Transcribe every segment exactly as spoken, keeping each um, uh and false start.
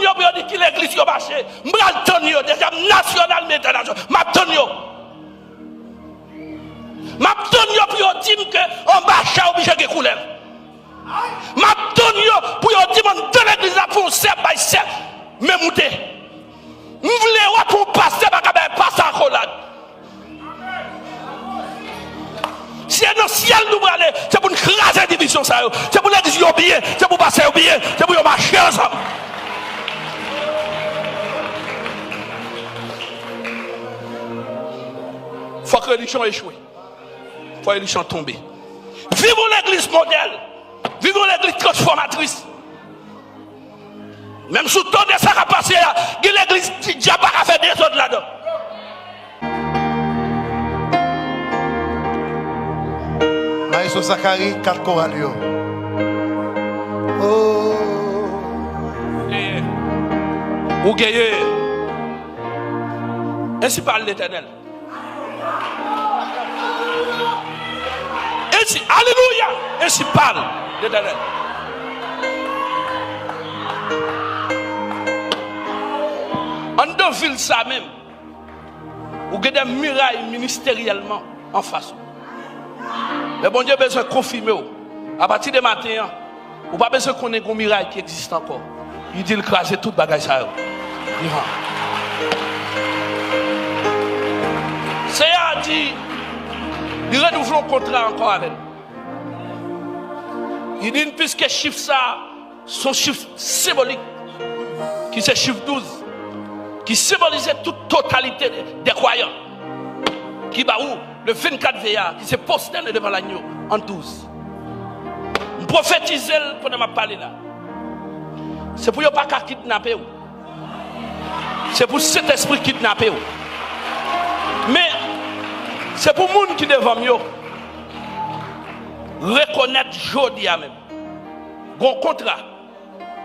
yo pou yo di ki legliz yo mache. M pral tann yo, deja m nasyonal, m entènasyonal. M ap tann yo. M ap tann yo pou yo di m ke anba chay oblije gen koulèv. M ap tann yo pou yo di m anndan legliz la pou yon sèp bay sèp. Men moute. M vle wè pou yon pastè pa ka bay pastè akolad. Si e nan syèl nou prale, se pou n kraze divizyon sa yo. Se pou legliz yo byen, se pou pastè yo byen, se pou yo mache ansanm. Fòk relijyon echwe. Fòk relijyon tonbe. Viv yon legliz modèl. Viv yon legliz transfòmatris. Menm si w tande sa k ap pase a, gen legliz ti dyab pa ka fè dezòd ladan. Maestro Zacharie, kat koral yo. Oh. Ou genyen. Ensi pale Letènèl. Ensi, alelouya! Ensi pale Letènèl. Anndan vil sa menm, ou gen de miray ministeryèlman anfas ou. Men Bondye bezwen konfime w. Apati de maten an, ou pa bezwen konnen gon miray ki egziste ankò. Li di l kraze tout bagay sa yo. Li van. Seyè a di, li renouvle yon kontra ankò avè l. Li di n, piske chif sa a, se yon chif senbolik, ki se chif douz, ki senbolize tout totalite de, de kwayan, ki ba ou le vennkat ve a, ki se pwostène devan lagno an douz. M pwofetize l pandan m ap pale la. Se pou yo pa ka kidnape w. Se pou Sentespri kidnape w. Men, se pou moun ki devan m yo rekonèt jodi a menm. Gon kontra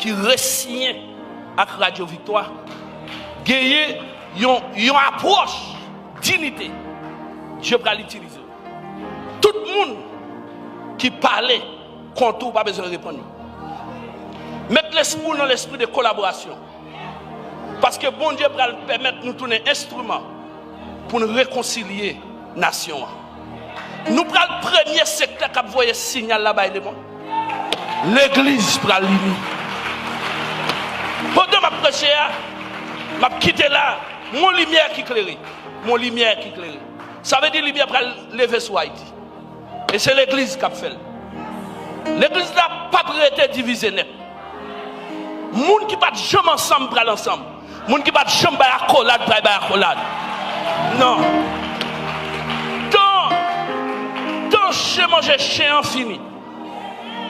ki resiyen ak Radyo Viktwa genyen yon, yon apwòch dinite. Dye pral itilize w. Tout moun ki pale kont ou, ou pa bezwen reponn yo. Met lespri w nan lespri de kolaborasyon. Paske Bondye pral pèmèt nou tounen enstriman pou n rekonsilye nasyon an. Nou pral premye sektè k ap voye siyal la bay lemonn. Legliz pral ini. Pandan m ap preche a, m ap kite la, yon limyè ki klere. Yon limyè ki klere. Sa vle di limyè pral leve sou Ayiti. E se legliz k ap fè l. Legliz la p ap rete divize nèt. Moun ki pa t janm ansanm pral ansanm. Moun ki pa t janm bay akolad pral bay akolad. Non. Tan, tan chen manje chen an fini.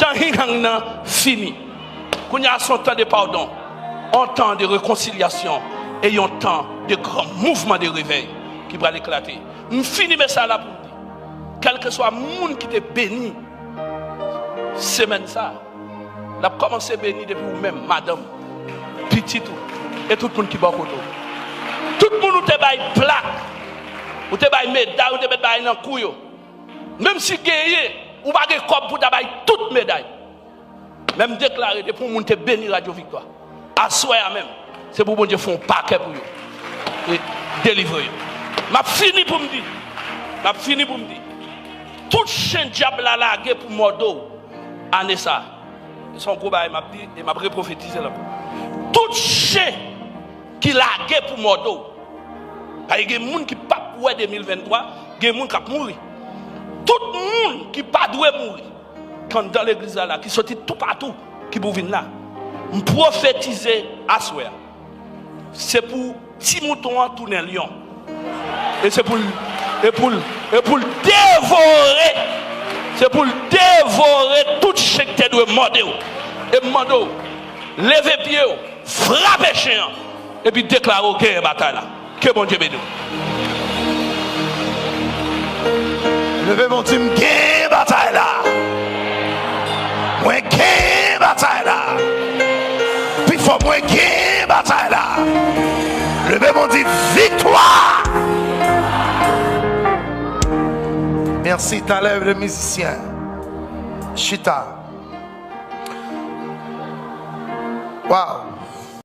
Tan hing hang nan fini. Kounye a se yon tan de padon, yon tan de rekonsilyasyon e yon tan de gran mouvman de revèy ki pral eklate. M fini mesaj la pou m di, kèlkeswa moun ki te beni semèn sa a, l ap kòmanse beni depi ou menm, madanm, pitit ou, e tout moun ki bò kote w. Tout moun ou te bay plak, ou te bay meday, ou te met bagay nan kou yo. Menm si genyen, ou pa gen kòb pou w ta bay tout meday. Men m deklare, depi yon moun te beni Radyo Viktwa, aswè a menm, se pou Bondye fè yon pakè pou yo e delivre yo. M ap fini pou m di, m ap fini pou m di, tout chen dyab la lage pou mòde w ane sa a. Se yon gwo bagay m ap di e m ap repwofetize l ankò. Tout chen ki lage pou mòde w. Paske gen moun ki p ap wè de mil venntwa, gen moun k ap mouri. Tout moun ki pa dwe mouri, k anndan legliz la la, ki soti toupatou, ki pou vin la. M pwofetize aswè a. Se pou ti mouton an tounen lyon. E se pou l, e pou l, e pou l devore. Se pou l devore tout chen ki te dwe mòde w. E m mande w, leve pye w, frape chen an, epi deklare w genyen batay la. Ke Bondye beni w. Leve men w, di m genyen batay la. Mwen genyen batay la. Pi fò, mwen genyen batay la. Leve men w, di viktwa. Mèsi, talè le mizisyen. Chita. Waw.